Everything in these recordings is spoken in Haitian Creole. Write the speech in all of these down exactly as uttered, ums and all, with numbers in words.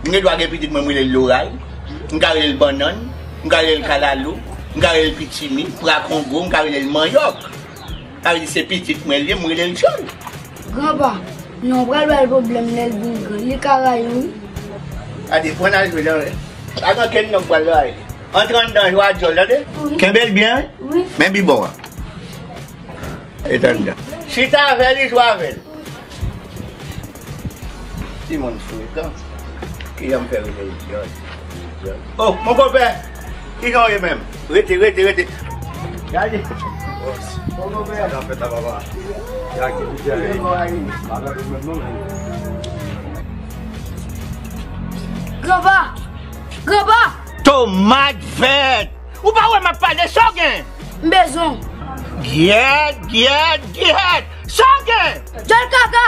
M gen dwa gen pitit mwen, m rele l Loray. M ka rele l Bannann. M ka rele l Kalalou. M ka rele l Pitimi, Pra Kongo. M ka rele l Manyòk. Sa vle di se pitit mwen li ye, m rele l Chòl. Granpa, non pral bay pwoblèm lè l vin gran. Li ka rayi w, wi. Gade, pran al jwe dan. Pa gen okenn nonm pral rayi. Antre anndan, jwe a djòl, tande? Wi. Kenbe l byen, wi. Wi. Men bibò a. Etann dan. Chita avè li, jwe avè l. Timoun frekan. Kijan m fè rele l djòl? Oh, mon konpè! Kijan w ye menm? Rete, rete, rete. Gade. Mon konpè. Sa fèt la, papa. Gade ki bouche a ye. Granpa! Granpa! Tomat vèt! Ou pa wè m ap pale, sa w gen? M bezwen w. Gyèt, gyèt, gyèt! Sa w gen? Djòl kaka!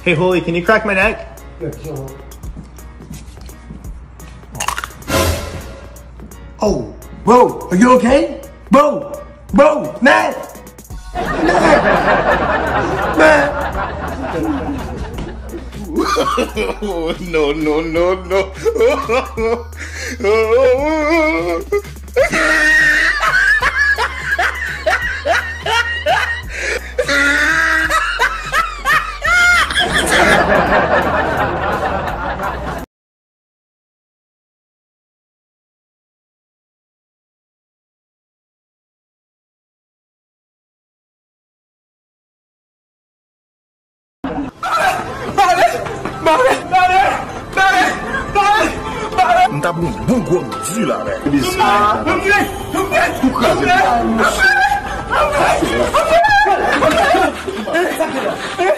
Hey, Holy, can you crack my neck? Oh, bro, are you okay? Bro, bro, man! Man! No, no, no, no. M t ap yon bon gwo di la, men. Ou kraze m.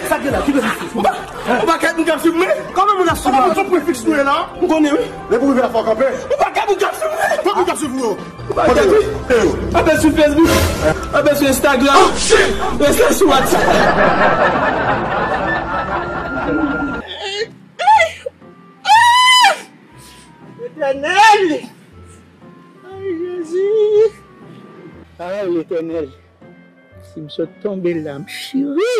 Sa k gen la? Ki bezwen? Ou pa kèt moun k ap swiv mwen? Kòman moun ap swiv mwen? Kòman moun ap swiv mwen? M konnen, wi. Depi w rive la, fò w kanpe. Ou pa kèt moun k ap swiv mwen? Kòman moun ap swiv mwen? Ou pa kèt, wi. Anpil sou Facebook, anpil sou Instagram, reste sou WhatsApp. Etènèl! Ay, Jezi! Ay, Letènèl! Si m sot tonbe la, m chire.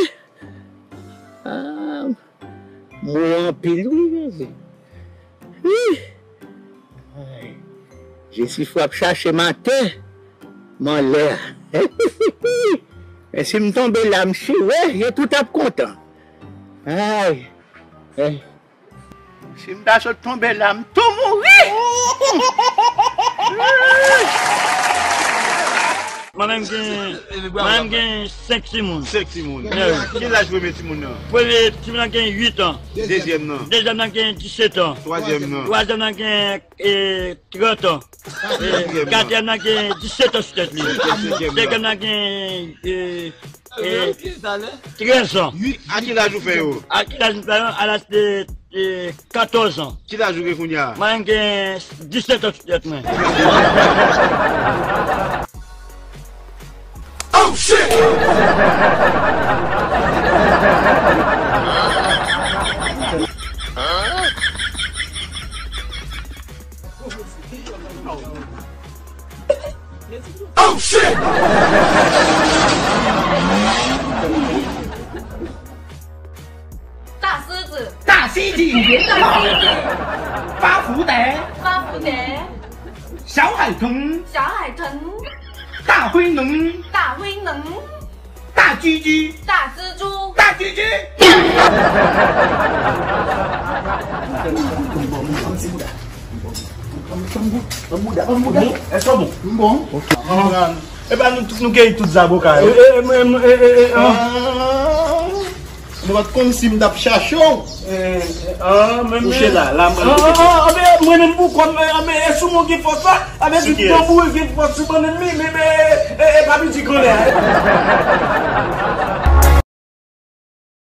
Ah, m wè anpil, wi, Jezi. Wi. Ay. Jesifwa ap chache m atè, m anlè a. Men si m tonbe la, m chire, yo tout ap kontan. Ay. Ay. Si m ta sot tonbe la, m tou mouri. Mwen menm gen, mwen menm gen senk timoun. Senk timoun. Yeah. Ki laj premye timoun nan? Premye timoun nan gen uit an. Dezyèm nan? Dezyèm nan gen disèt an. Twazyèm nan? Twazyèm nan gen, eh, trant an. Eh, katriyèm nan? Katriyèm nan gen disèt an sou tèt li. Senkyèm nan? Senkyèm nan gen, eh, eh, trèz an. A ki laj ou fè yo? A ki laj m fè yo? A laj de, de katòz an. Ki laj ou gen kounye a? Mwen gen disèt an sou tèt mwen. Oh, shit! Oh, shit! Tassiti. Tassiti. Tassiti. Bafude. Bafude. 小海豚。小海豚。大灰狼。大灰狼。 大鸡鸡。大蜘蛛。大鸡鸡。Èske w bon? Bon. E pa nou, nou keyi tout zaboka yo. E, e, e, e, e, e, e, e, e. Mwen pa t konn si m t ap chache w. Eh, ah, men, Kouche la, la, mwen. Ah, ah, ah, men, mwen menm pou kòm, eh, men, e sou mwen gen fòs la, a vle di tanbou gen fòs sou bannann li, men, men, e, e, e pa piti grandè, eh.